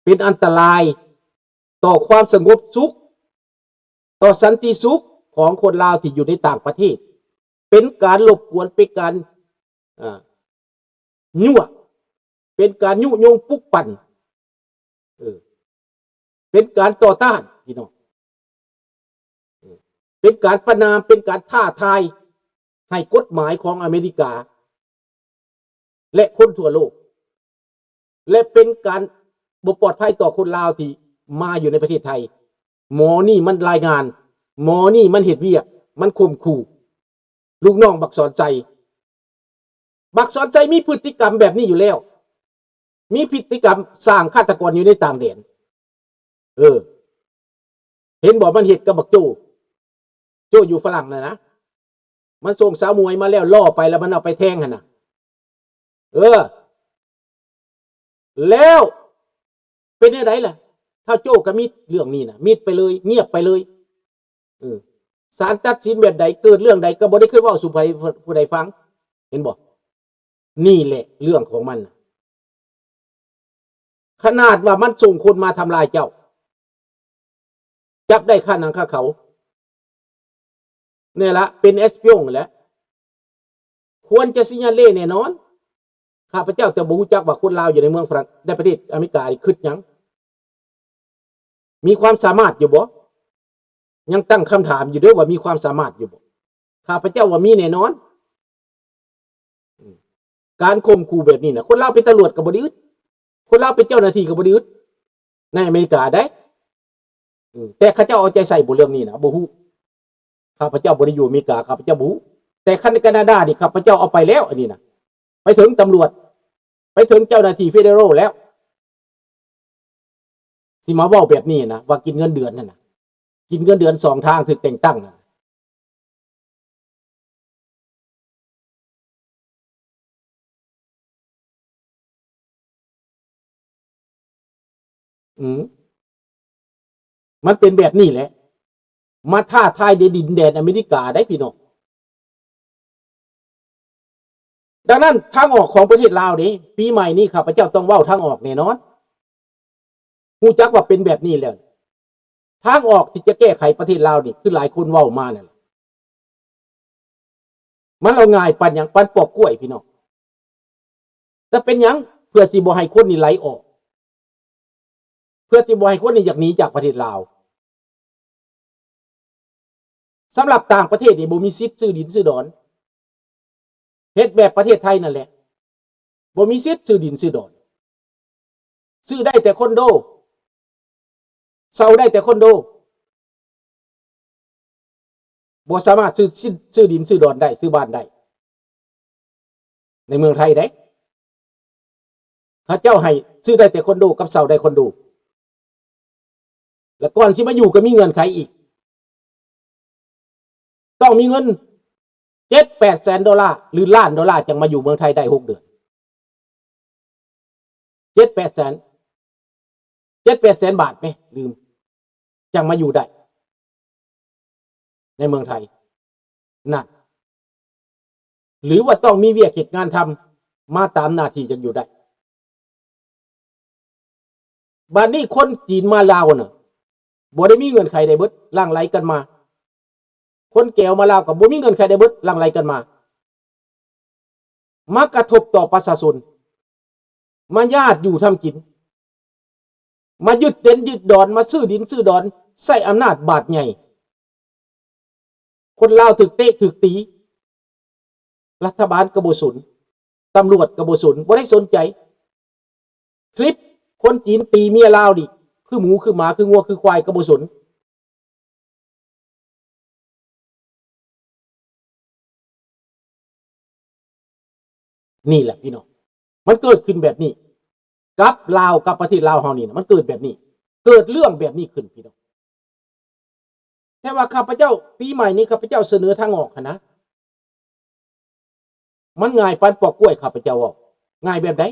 ເປັນອັນຕະລາຍຕໍ່ຄວາມສະຫງົບສຸກ, ຕໍ່ສັນຕິສຸກຂອງຄົນລາວທີ່ຢູ່ໃນຕ່າງປະເທດ, ເປັນການລົບກວນ, ເປັນການ ອ່າ ຍົວະ, ເປັນການຍຸຍົງປຸກປັ່ນ, ເອີ ເປັນການຕໍ່ຕ້ານ ພີ່ນ້ອງ, ເອີ ເປັນການປະນາມ, ເປັນການທ້າທາຍໃຫ້ກົດໝາຍຂອງອາເມລິກາ ແລະ ຄົນທົ່ວໂລກ ແລະ ເປັນການບໍ່ປອດໄພຕໍ່ຄົນລາວທີ່ມາຢູ່ໃນປະເທດໄທ. ໝໍນີ້ມັນລາຍງານ, ໝໍນີ້ມັນເຮັດວຽກ, ມັນຂົ່ມຂູ່ລູກນ້ອງບັກສອນໄຊ. ບັກສອນໄຊມີພຶດຕິກຳແບບນີ້ຢູ່ແລ້ວ, ມີພຶດຕິກຳສ້າງຄາດຕະກອນຢູ່ໃນຕ່າງແດນ. ເອີ ເຫັນບໍ່ ມັນເຮັດກັບບັກໂຈ້, ໂຈ້ຢູ່ຝຣັ່ງນັ້ນນະ, ມັນສົ່ງສາວໝວຍມາແລ້ວ ລໍໄປ ແລ້ວມັນເອົາໄປແທງຫັ້ນນະ. ເອີ ແລ້ວເປັນແນວໃດລະ? ທ້າວໂຈ້ກໍມິດເລື່ອງນີ້ນະ, ມິດໄປເລີຍ, ງຽບໄປເລີຍ. ເອີ ສານຕັດສິນແບບໃດ, ເກີດເລື່ອງໃດ ກໍບໍ່ໄດ້ເຄີຍເວົ້າສູ່ໃຜ ຜູ້ໃດຟັງ. ເຫັນບໍ່? ນີ້ແຫຼະເລື່ອງຂອງມັນນະ. ຂະໜາດວ່າມັນສົ່ງຄົນມາທຳລາຍເຈົ້າ, ຈັບໄດ້ຄາໜັງຄາເຂົາ, ນີ້ລະເປັນເອັສປິອງແຫຼະ, ຄວນຈະຊິຍາເລແນ່ນອນ. ຂ້າພະເຈົ້າແຕ່ບໍ່ຮູ້ຈັກວ່າຄົນລາວຢູ່ໃນເມືອງຝຣັ່ງ ໃນປະເທດອາເມລິການີ້ຄິດຫຍັງ? ມີຄວາມສາມາດຢູ່ບໍ່? ຍັງຕັ້ງຄຳຖາມຢູ່ເດີ້ວ່າມີຄວາມສາມາດຢູ່ບໍ່? ຂ້າພະເຈົ້າວ່າມີແນ່ນອນ. ອືມ ການຂົ່ມຂູ່ແບບນີ້ນະ, ຄົນລາວເປັນຕຳຫຼວດກໍບໍ່ໄດ້ອຶດ, ຄົນລາວເປັນເຈົ້າໜ້າທີ່ກໍບໍ່ໄດ້ອຶດ ໃນອາເມລິກາໃດ໋. ອືມ ແຕ່ເຂົາເຈົ້າເອົາໃຈໃສ່ບໍ່ເລື່ອງນີ້ນະ? ບໍ່ຮູ້. ຂ້າພະເຈົ້າບໍ່ໄດ້ຢູ່ອາເມລິກາ, ຂ້າພະເຈົ້າບໍ່ຮູ້. ແຕ່ຄັນໃນການາດານີ້ ຂ້າພະເຈົ້າເອົາໄປແລ້ວ ອັນນີ້ນະ, ໄປເຖິງຕຳຫຼວດ, ໄປເຖິງເຈົ້າໜ້າທີ່ເຟເດີຣອລແລ້ວ. ຊິມາເວົ້າແບບນີ້ນະ ວ່າກິນເງິນເດືອນຫັ້ນນະ, ກິນເງິນເດືອນສອງທາງຖືກແຕ່ງຕັ້ງນະ. ອືມ ມັນເປັນແບບນີ້ແຫຼະ, ມາທ້າທາຍໃນດິນແດນອາເມລິກາໄດ໋ ພີ່ນ້ອງ. ດັ່ງນັ້ນ ທາງອອກຂອງປະເທດລາວເດ້, ປີໃໝ່ນີ້ຂ້າພະເຈົ້າຕ້ອງເວົ້າທາງອອກແນ່ນອນ. ຮູ້ຈັກວ່າເປັນແບບນີ້ແລ້ວ, ທາງອອກທີ່ຈະແກ້ໄຂປະເທດລາວນີ້ ຄືຫຼາຍຄົນເວົ້າມານັ້ນແຫຼະ, ມັນລະງ່າຍປານຫຍັງ? ປານປອກກ້ວຍ ພີ່ນ້ອງ. ແຕ່ເປັນຫຍັງ? ເພື່ອຊິບໍ່ໃຫ້ຄົນນີ້ໄຫຼອອກ, ເພື່ອຊິບໍ່ໃຫ້ຄົນນີ້ຢາກໜີຈາກປະເທດລາວ. ສຳລັບຕ່າງປະເທດນີ້ ບໍ່ມີສິດຊື້ດິນຊື້ດອນ, ເຮັດແບບປະເທດໄທນັ້ນແຫຼະ, ບໍ່ມີສິດຊື້ດິນຊື້ດອນ, ຊື້ໄດ້ແຕ່ຄອນໂດ, ເຊົ່າໄດ້ແຕ່ຄອນໂດ, ບໍ່ສາມາດຊື້ ຊື້ດິນຊື້ດອນໄດ້, ຊື້ບ້ານໄດ້. ໃນເມືອງໄທເດ້ ເຂົາເຈົ້າໃຫ້ຊື້ໄດ້ແຕ່ຄອນໂດກັບເຊົ່າໄດ້ຄອນໂດ, ແລະ ກ່ອນຊິມາຢູ່ກໍມີເງື່ອນໄຂອີກ, ຕ້ອງມີເງິນເຈັດແປດແສນໂດລາ ຫຼື ລ້ານໂດລາ ຈັ່ງມາຢູ່ເມືອງໄທໄດ້ຫົກເດືອນ. ເຈັດແປດແສນ ເຈັດແປດແສນບາດແມ ລືມ, ຈັ່ງມາຢູ່ໄດ້ໃນເມືອງໄທນັ້ນ, ຫຼືວ່າຕ້ອງມີວຽກເຮັດງານທຳມາຕາມໜ້າທີ່ຈັ່ງຢູ່ໄດ້. ບາດນີ້ຄົນຈີນມາລາວນະ ບໍ່ໄດ້ມີເງື່ອນໄຂໃດເບິດ, ຫຼັ່ງໄຫຼກັນມາ. ຄົນແກວມາລາວກໍບໍ່ມີເງື່ອນໄຂໃດເບິດ, ຫຼັ່ງໄຫຼກັນມາ, ມາກະທົບຕໍ່ປະຊາຊົນ, ມາຍາດຢູ່ທຳກິນ, ມາຍຶດເຕັນຍຶດດອນ, ມາຊື້ດິນຊື້ດອນ, ໃຊ້ອຳນາດບາດໃຫຍ່. ຄົນລາວຖືກເຕະຖືກຕີ, ລັດຖະບານກໍບໍ່ສົນ, ຕຳຫຼວດກໍບໍ່ສົນ, ບໍ່ໄດ້ສົນໃຈ. ຄລິບຄົນຈີນຕີເມຍລາວນີ້ ຄືໝູຄືໝາ ຄືງົວຄືຄວາຍກໍບໍ່ສົນ. ນີ້ແຫຼະພີ່ນ້ອງ, ມັນເກີດຂຶ້ນແບບນີ້ກັບລາວ, ກັບປະເທດລາວເຮົານີ້ນະ, ມັນເກີດແບບນີ້, ເກີດເລື່ອງແບບນີ້ຂຶ້ນພີ່ນ້ອງ. ແຕ່ວ່າຂ້າພະເຈົ້າ, ປີໃໝ່ນີ້ຂ້າພະເຈົ້າສະເໜີທາງອອກຫັ້ນນະ, ມັນງ່າຍປານປອກກ້ວຍ, ຂ້າພະເຈົ້າເວົ້າ, ງ່າຍແບບໃດ?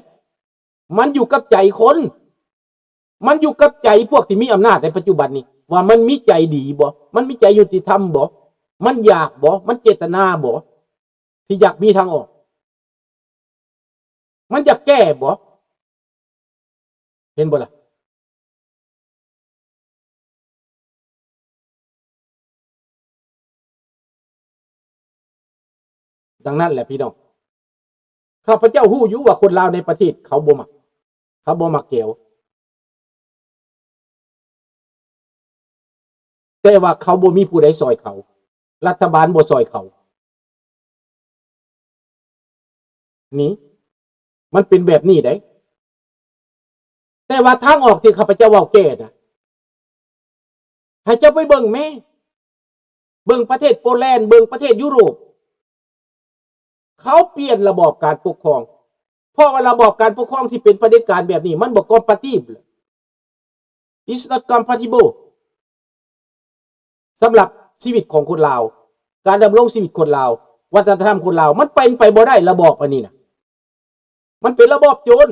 ມັນຢູ່ກັບໃຈຄົນ, ມັນຢູ່ກັບໃຈພວກທີ່ມີອຳນາດໃນປັດຈຸບັນນີ້ ວ່າມັນມີໃຈດີບໍ່, ມັນມີໃຈຍຸຕິທຳບໍ່, ມັນຢາກບໍ່, ມັນເຈດຕະນາບໍ່ ທີ່ຢາກມີທາງອອກ? ມັນຢາກແກ້ບໍ່? ເຫັນບໍ່ລະ? ດັ່ງນັ້ນແຫຼະພີ່ນ້ອງ, ຂ້າພະເຈົ້າຮູ້ຢູ່ວ່າຄົນລາວໃນປະເທດເຂົາບໍ່ມັກ, ເຂົາບໍ່ມັກແກວ. ແຕ່ວ່າເຂົາບໍ່ມີຜູ້ໃດຊ່ອຍເຂົາ, ລັດຖະບານບໍ່ຊ່ອຍເຂົາ. ນີ້ ມັນເປັນແບບນີ້ເດ້. ແຕ່ວ່າທາງອອກທີ່ຂ້າພະເຈົ້າເວົ້າແກ້ນະ, ໃຫ້ເຈົ້າໄປເບິ່ງແມ້, ເບິ່ງປະເທດໂປແລນ, ເບິ່ງປະເທດຢູໂຣບ, ເຂົາປ່ຽນລະບອບການປົກຄອງ, ເພາະວ່າລະບອບການປົກຄອງທີ່ເປັນຜະເດັດການແບບນີ້ ມັນບໍ່ compatible, it's not compatible ສຳລັບຊີວິດຂອງຄົນລາວ, ການດຳລົງຊີວິດຄົນລາວ, ວັດທະນະທຳຄົນລາວ, ມັນເປັນໄປບໍ່ໄດ້. ລະບອບອັນນີ້ນະ ມັນເປັນລະບອບໂຈນ,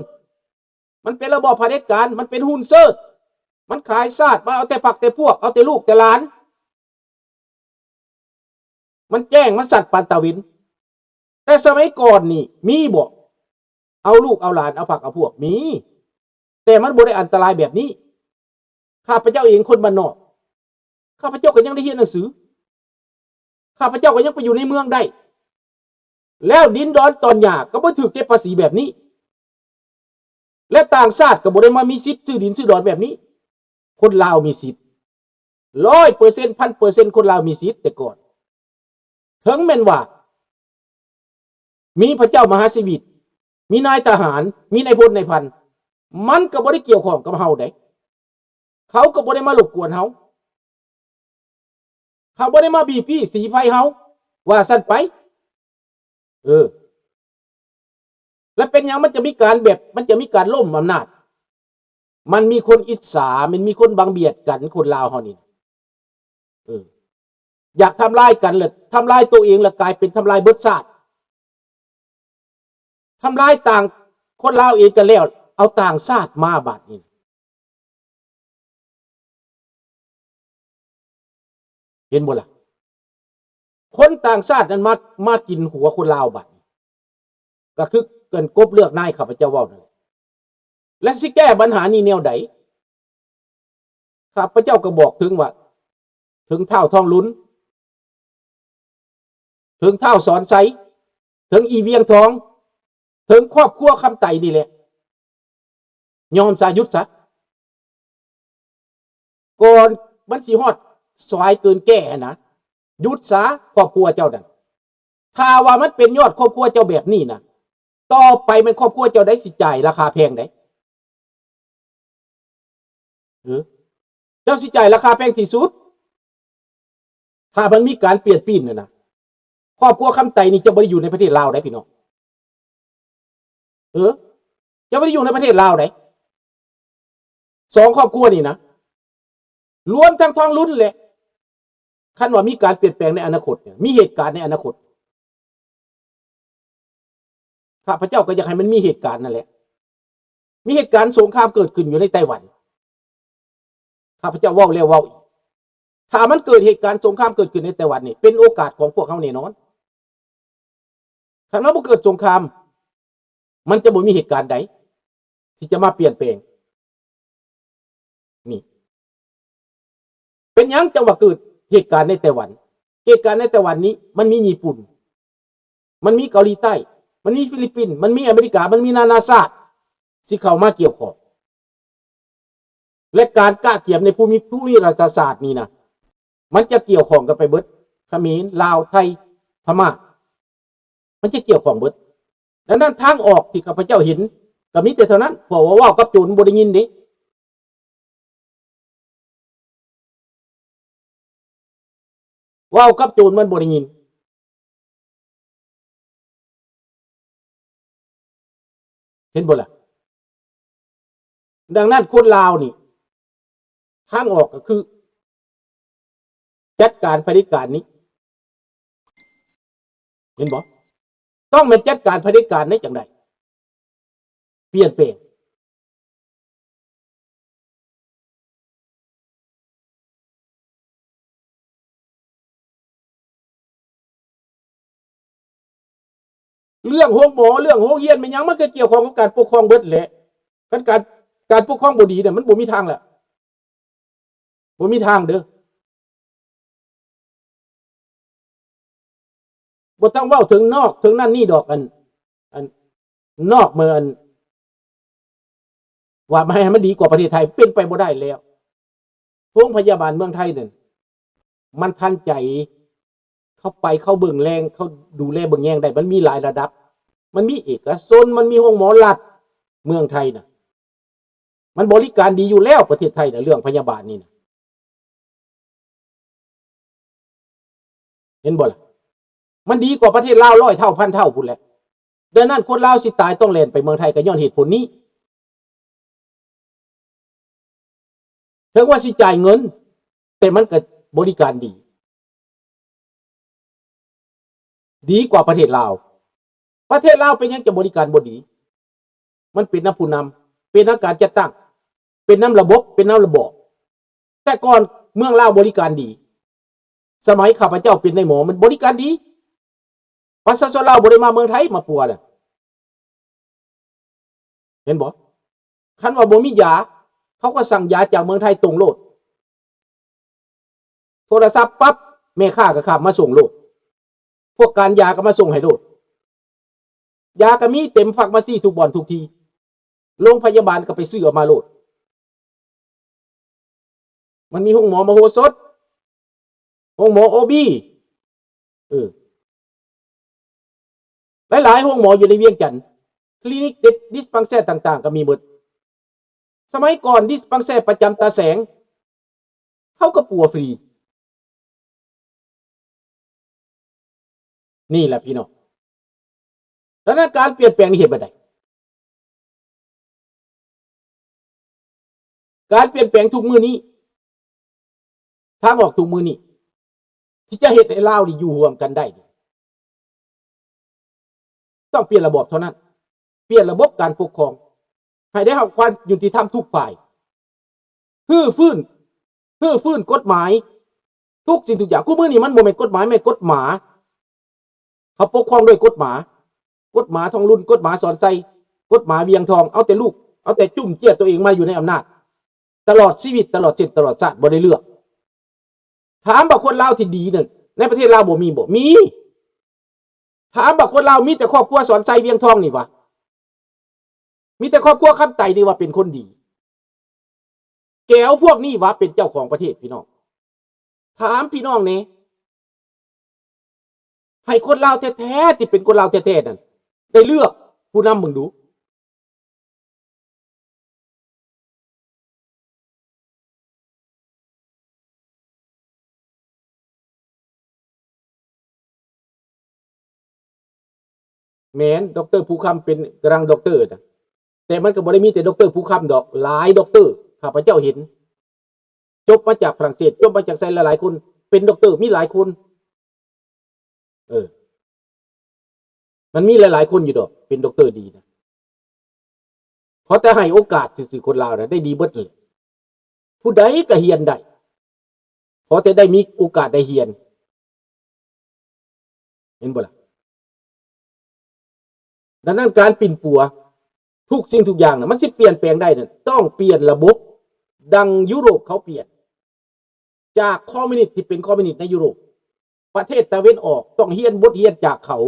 ມັນເປັນລະບອບຜະເດັດການ, ມັນເປັນຮຸ້ນເຊີດ, ມັນຂາຍຊາດ, ມັນເອົາແຕ່ພັກແຕ່ພວກ, ເອົາແຕ່ລູກແຕ່ຫຼານ. ມັນແຈ້ງ ມັນຊັດປານຕາເວັນ. ແຕ່ສະໄໝກ່ອນນີ້ມີບໍ່? ເອົາລູກເອົາຫຼານ ເອົາພັກເອົາພວກ ມີ, ແຕ່ມັນບໍ່ໄດ້ອັນຕະລາຍແບບນີ້. ຂ້າພະເຈົ້າເອງຄົນບ້ານນອກ, ຂ້າພະເຈົ້າກໍຍັງໄດ້ຮຽນໜັງສື, ຂ້າພະເຈົ້າກໍຍັງໄປຢູ່ໃນເມືອງໄດ້, ແລ້ວດິນດອນຕອນຫຍ້າກໍບໍ່ຖືກເກັບພາສີແບບນີ້. ແລະ ຕ່າງຊາດກໍບໍ່ໄດ້ມາມີສິດຊື້ດິນຊື້ດອນແບບນີ້. ຄົນລາວມີສິດ ຮ້ອຍເປີເຊັນ ພັນເປີເຊັນ ຄົນລາວມີສິດແຕ່ກ່ອນ. ເຖິງແມ່ນວ່າມີພະເຈົ້າມະຫາຊີວິດ, ມີນາຍທະຫານ, ມີນາຍພົນນາຍພັນ, ມັນກໍບໍ່ໄດ້ກ່ຽວຂ້ອງກັບເຮົາໃດ. ເຂົາກໍບໍ່ໄດ້ມາລົບກວນເຮົາ. ເຂົາບໍ່ໄດ້ມາບີບປີ້ສີໄຟເຮົາ ວ່າຊັ້ນໄປ. ເອີ ແລ້ວເປັນຫຍັງມັນຈະມີການແບບ ມັນຈະມີການລົ້ມອຳນາດ? ມັນມີຄົນອິດສາ, ມັນມີຄົນບັງບຽດກັນ, ຄົນລາວເຮົານີ້. ເອີ ຢາກທຳລາຍກັນ ແລະ ທຳລາຍໂຕເອງ ແລະ ກາຍເປັນທຳລາຍເບິດຊາດ. ທຳລາຍຕ່າງ ຄົນລາວເອງກໍແລ້ວ ເອົາຕ່າງຊາດມາບາດນີ້ ເຫັນບໍ່ລະ? ຄົນຕ່າງຊາດນັ້ນມາ ມາກິນຫົວຄົນລາວບາດນີ້ ກໍຄືເກີນກົບເລືອກນາຍ ຂ້າພະເຈົ້າເວົ້ານັ້ນແຫຼະ. ແລະ ຊິແກ້ບັນຫານີ້ແນວໃດ? ຂ້າພະເຈົ້າກໍບອກເຖິງວ່າ ເຖິງທ້າວທອງລຸນ, ເຖິງທ້າວສອນໄຊ, ເຖິງອີ່ວຽງທອງ, ເຖິງຄອບຄົວຄຳໄຕນີ້ແຫຼະ, ຍອມຊະ, ຢຸດຊະ. ກ່ອນມັນຊິຮອດສາຍເກີນແກ້ຫັ້ນນະ, ຢຸດຊະ, ຄອບຄົວເຈົ້ານັ້ນ. ຖ້າວ່າມັນເປັນຍອດຄອບຄົວເຈົ້າແບບນີ້ນະ, ຕໍ່ໄປແມ່ນຄອບຄົວເຈົ້າໃດຊິຈ່າຍລາຄາແພງໃດ. ເອີ ເຈົ້າຊິຈ່າຍລາຄາແພງທີ່ສຸດ ຖ້າມັນມີການປ່ຽນປີ້ນຫັ້ນນະ. ຄອບຄົວຄຳໄຕນີ້ຈະບໍ່ໄດ້ຢູ່ໃນປະເທດລາວໃດພີ່ນ້ອງ. ເອີ ຈະບໍ່ໄດ້ຢູ່ໃນປະເທດລາວໃດ. ສອງຄອບຄົວນີ້ນະ ລວມທັງທອງລຸນແຫຼະ. ຄັນວ່າມີການປ່ຽນແປງໃນອະນາຄົດ, ມີເຫດການໃນອະນາຄົດ, ຂ້າພະເຈົ້າກໍຢາກໃຫ້ມັນມີເຫດການນັ້ນແຫຼະ. ມີເຫດການສົງຄາມເກີດຂຶ້ນຢູ່ໃນໄຕ້ຫວັນ. ຂ້າພະເຈົ້າເວົ້າແລ້ວເວົ້າອີກ, ຖ້າມັນເກີດເຫດການສົງຄາມເກີດຂຶ້ນໃນໄຕ້ຫວັນນີ້ ເປັນໂອກາດຂອງພວກເຮົາແນ່ນອນ. ຄັນມັນບໍ່ເກີດສົງຄາມ, ມັນຈະບໍ່ມີເຫດການໃດທີ່ຈະມາປ່ຽນແປງ. ນີ້ ເປັນຫຍັງຈັ່ງວ່າເກີດເຫດການໃນໄຕ້ຫວັນ? ເຫດການໃນໄຕ້ຫວັນນີ້ ມັນມີຍີ່ປຸ່ນ, ມັນມີເກົາຫຼີໃຕ້, ມັນມີຟີລິບປິນ, ມັນມີອາເມລິກາ, ມັນມີນານາຊາດ ຊິເຂົ້າມາກ່ຽວຂ້ອງ. ແລະ ການກະກຽມໃນພູມິ ພູມິລັດຖະສາດນີ້ນະ ມັນຈະກ່ຽວຂ້ອງກັນໄປເບິດ, ຂະເໝນ, ລາວ, ໄທ, ພະມ້າ, ມັນຈະກ່ຽວຂ້ອງເບິດ. ດັ່ງນັ້ນ ທາງອອກທີ່ຂ້າພະເຈົ້າເຫັນກໍມີແຕ່ເທົ່ານັ້ນ, ເພາະວ່າເວົ້າກັບໂຈນບໍ່ໄດ້ຍິນເດ້. ເວົ້າກັບໂຈນມັນບໍ່ໄດ້ຍິນ. ເຫັນບໍ່ລະ? ດັ່ງນັ້ນ ຄົນລາວນີ້ ທາງອອກກໍຄື ຈັດການຜະເດັດການນີ້. ເຫັນບໍ່? ຕ້ອງແມ່ນຈັດການຜະເດັດການໃນຈັ່ງໃດ? ປ່ຽນແປງ. ເລື່ອງໂຮງໝໍ, ເລື່ອງໂຮງຮຽນ ແມ່ນຫຍັງ ມັນກໍກ່ຽວຂ້ອງກັບການປົກຄອງເບິດແຫຼະ. ຄັນການ, ການປົກຄອງບໍ່ດີນະ, ມັນບໍ່ມີທາງແລ້ວ. ບໍ່ມີທາງເດີ້. ບໍ່ຕ້ອງເວົ້າເຖິງນອກເຖິງນັ້ນນີ້ດອກ ອັນ ອັນ ນອກເມືອງ ອັນ ວ່າໃຫ້ ໃຫ້ມັນດີກວ່າປະເທດໄທ ເປັນໄປບໍ່ໄດ້ແລ້ວ. ໂຮງພະຍາບານເມືອງໄທນັ້ນ ມັນທັນໃຈ ເຂົາໄປ ເຂົາເບິ່ງແລງ ເຂົາດູແລເບິ່ງແຍງໄດ້ ມັນມີຫຼາຍລະດັບ ມັນມີເອກະຊົນ ມັນມີໂຮງໝໍລັດ ເມືອງໄທນະ ມັນບໍລິການດີຢູ່ແລ້ວ ປະເທດໄທນະ ເລື່ອງພະຍາບານນີ້ນະ ເຫັນບໍ່ລະ? ມັນດີກວ່າປະເທດລາວຮ້ອຍເທົ່າພັນເທົ່າພຸ້ນແຫຼະ. ດັ່ງນັ້ນຄົນລາວຊິຕາຍຕ້ອງແລ່ນໄປເມືອງໄທ ກໍຍ້ອນເຫດຜົນນີ້. ເຖິງວ່າຊິຈ່າຍເງິນ ແຕ່ມັນກໍບໍລິການດີ ດີກວ່າປະເທດລາວ. ປະເທດລາວເປັນຫຍັງຈະບໍລິການບໍ່ດີ? ມັນເປັນນຳຜູ້ນຳ ເປັນນຳການຈັດຕັ້ງ ເປັນນຳລະບົບ ເປັນນຳລະບອບ. ແຕ່ກ່ອນເມືອງລາວບໍລິການດີ ສະໄໝຂ້າພະເຈົ້າເປັນນາຍໝໍ ມັນບໍລິການດີ. ປະຊາຊົນລາວບໍ່ໄດ້ມາເມືອງໄທມາປົວນະ ເຫັນບໍ່? ຄັນວ່າບໍ່ມີຢາ ເຂົາກໍສັ່ງຢາຈາກເມືອງໄທຕົງໂລດ ໂທລະສັບປັບ ແມ່ຄ້າກໍຂັບມາສົ່ງໂລດ ພວກການຢາກໍມາສົ່ງໃຫ້ໂລດ. ຢາກໍມີເຕັມຟາມາຊີທຸກບ່ອນທຸກທີ່ ໂລງພະຍາບານກໍໄປຊື້ເອົາມາໂລດ. ມັນມີໂຮງໝໍມະໂຫສົດ ໂຮງໝໍໂອບີ ເອີ ຫຼາຍໆໂຮງໝໍຢູ່ໃນວຽງຈັນ ຄລີນິກ ດິສປັງແຊຕ່າງໆກໍມີໝົດ. ສະໄໝກ່ອນດິສປັງແຊປະຈຳຕາແສງ ເຂົາກໍປົວຟຣີ. ນີ້ແຫຼະພີ່ນ້ອງ ສະນັ້ນການປ່ຽນແປງນີ້ເຮັດແບບໃດ? ການປ່ຽນແປງທຸກມື້ນີ້ ທາງອອກທຸກມື້ນີ້ ທີ່ຈະເຮັດໃຫ້ລາວນີ້ຢູ່ຮ່ວມກັນໄດ້ນີ້ ຕ້ອງປ່ຽນລະບອບເທົ່ານັ້ນ ປ່ຽນລະບົບການປົກຄອງ ໃຫ້ໄດ້ຮັບຄວາມຍຸຕິທຳທຸກຝ່າຍ ຮື້ຟື້ນ ຮື້ຟື້ນກົດໝາຍ ທຸກສິ່ງທຸກຢ່າງ. ຄູ່ມື້ນີ້ມັນບໍ່ແມ່ນກົດໝາຍ ແມ່ນກົດໝາ ເຂົາປົກຄອງດ້ວຍກົດໝາ ກົດໝາທອງລຸນ ກົດໝາສອນໄຊ ກົດໝາວຽງທອງ ເອົາແຕ່ລູກ ເອົາແຕ່ຈຸ້ມເຈ້ຍຕົວເອງມາຢູ່ໃນອຳນາດ ຕະຫຼອດຊີວິດ ຕະຫຼອດເສັ້ນຕະຫຼອດຊາດ ບໍ່ໄດ້ເລືອກ. ຖາມວ່າຄົນລາວທີ່ດີນັ້ນ ໃນປະເທດລາວບໍ່ມີບໍ່? ມີ. ຖາມວ່າຄົນລາວມີແຕ່ຄອບຄົວສອນໄຊ ວຽງທອງນີ້ຫວາ? ມີແຕ່ຄອບຄົວຄຳໄຕນີ້ຫວາເປັນຄົນດີ? ແກວພວກນີ້ຫວາເປັນເຈົ້າຂອງປະເທດ ພີ່ນ້ອງ? ຖາມພີ່ນ້ອງແດ່ ໃຫ້ຄົນລາວແທ້ໆ ທີ່ເປັນຄົນລາວແທ້ໆນັ້ນ ໄດ້ເລືອກຜູ້ນຳເບິ່ງດູ. ແມ່ນ ດອກເຕີ ພູຄຳ ເປັນກຳລັງດອກເຕີນະ ແຕ່ມັນກໍບໍ່ໄດ້ມີແຕ່ດອກເຕີ ພູຄຳ ດອກ ຫຼາຍດອກເຕີ ຂ້າພະເຈົ້າເຫັນ ຈົບມາຈາກຝຣັ່ງເສດ ຈົບມາຈາກໃສ ຫຼາຍໆຄົນ ເປັນດອກເຕີ ມີຫຼາຍຄົນ. ເອີ ມັນມີຫຼາຍໆຄົນຢູ່ດອກ ເປັນດອກເຕີດີນະ. ຂໍແຕ່ໃຫ້ໂອກາດຊື່ໆ ຄົນລາວນະ ໄດ້ດີເບິດແຫຼະ. ຜູ້ໃດກໍຮຽນໄດ້ ຂໍແຕ່ໄດ້ມີໂອກາດໄດ້ຮຽນ ເຫັນບໍ່ລະ? ດັ່ງນັ້ນການປິ່ນປົວທຸກສິ່ງທຸກຢ່າງນະ ມັນຊິປ່ຽນແປງໄດ້ນັ້ນ ຕ້ອງປ່ຽນລະບົບ ດັ່ງຢູໂຣບເຂົາປ່ຽນ ຈາກຄອມມິວນິດທີ່ເປັນຄອມມິວນິດໃນຢູໂຣບ. ປະເທດຕາເວັນອອກຕ້ອງຮຽນບົດຮຽນຈາກເຂົາ.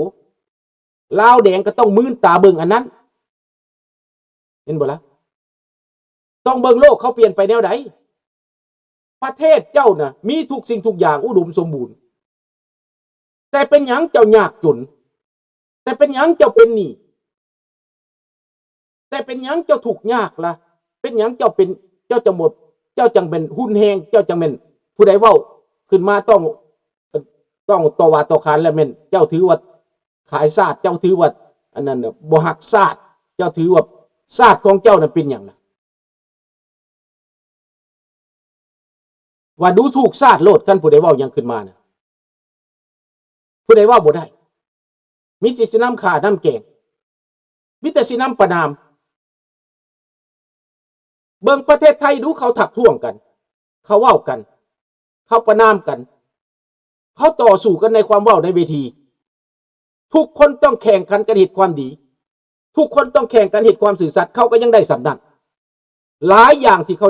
ລາວແດງກໍຕ້ອງມືນຕາເບິ່ງອັນນັ້ນ. ເຫັນບໍ່ລະ? ຕ້ອງເບິ່ງໂລກເຂົາປ່ຽນໄປແນວໃດ. ປະເທດເຈົ້ານະ ມີທຸກສິ່ງທຸກຢ່າງ ອຸດົມສົມບູນ. ແຕ່ເປັນຫຍັງເຈົ້າຍາກຈົນ? ແຕ່ເປັນຫຍັງເຈົ້າເປັນໜີ້? ແຕ່ເປັນຫຍັງເຈົ້າທຸກຍາກລະ? ເປັນຫຍັງເຈົ້າເປັນ ເຈົ້າຈັ່ງບໍ່ ເຈົ້າຈັ່ງເປັນຮຸນແຮງ? ເຈົ້າຈັ່ງແມ່ນ ຜູ້ໃດເວົ້າຂຶ້ນມາຕ້ອງ ຕ້ອງຕໍ່ວ່າຕໍ່ຂານ ແລ້ວແມ່ນເຈົ້າຖືວ່າຂາຍຊາດ, ເຈົ້າຖືວ່າອັນນັ້ນ ບໍ່ຮັກຊາດ, ເຈົ້າຖືວ່າຊາດຂອງເຈົ້ານັ້ນເປັນຫຍັງນະ? ວ່າດູຖູກຊາດໂລດ ຄັນຜູ້ໃດເວົ້າຫຍັງຂຶ້ນມານະ ຜູ້ໃດເວົ້າບໍ່ໄດ້ ມີແຕ່ຊິນຳຂ້ານຳແກງ ມີແຕ່ຊິນຳປະນາມ. ເບິ່ງປະເທດໄທດູ ເຂົາທັກທ້ວງກັນ ເຂົາເວົ້າກັນ ເຂົາປະນາມກັນ ເຂົາຕໍ່ສູ້ກັນໃນຄວາມເວົ້າໃນເວທີ. ທຸກຄົນຕ້ອງແຂ່ງຂັນກັນເຮັດຄວາມດີ ທຸກຄົນຕ້ອງແຂ່ງກັນເຮັດຄວາມຊື່ສັດ ເຂົາກໍຍັງໄດ້ສ່ຳນັ້ນ. ຫຼາຍຢ່າງທີ່ເຂົາ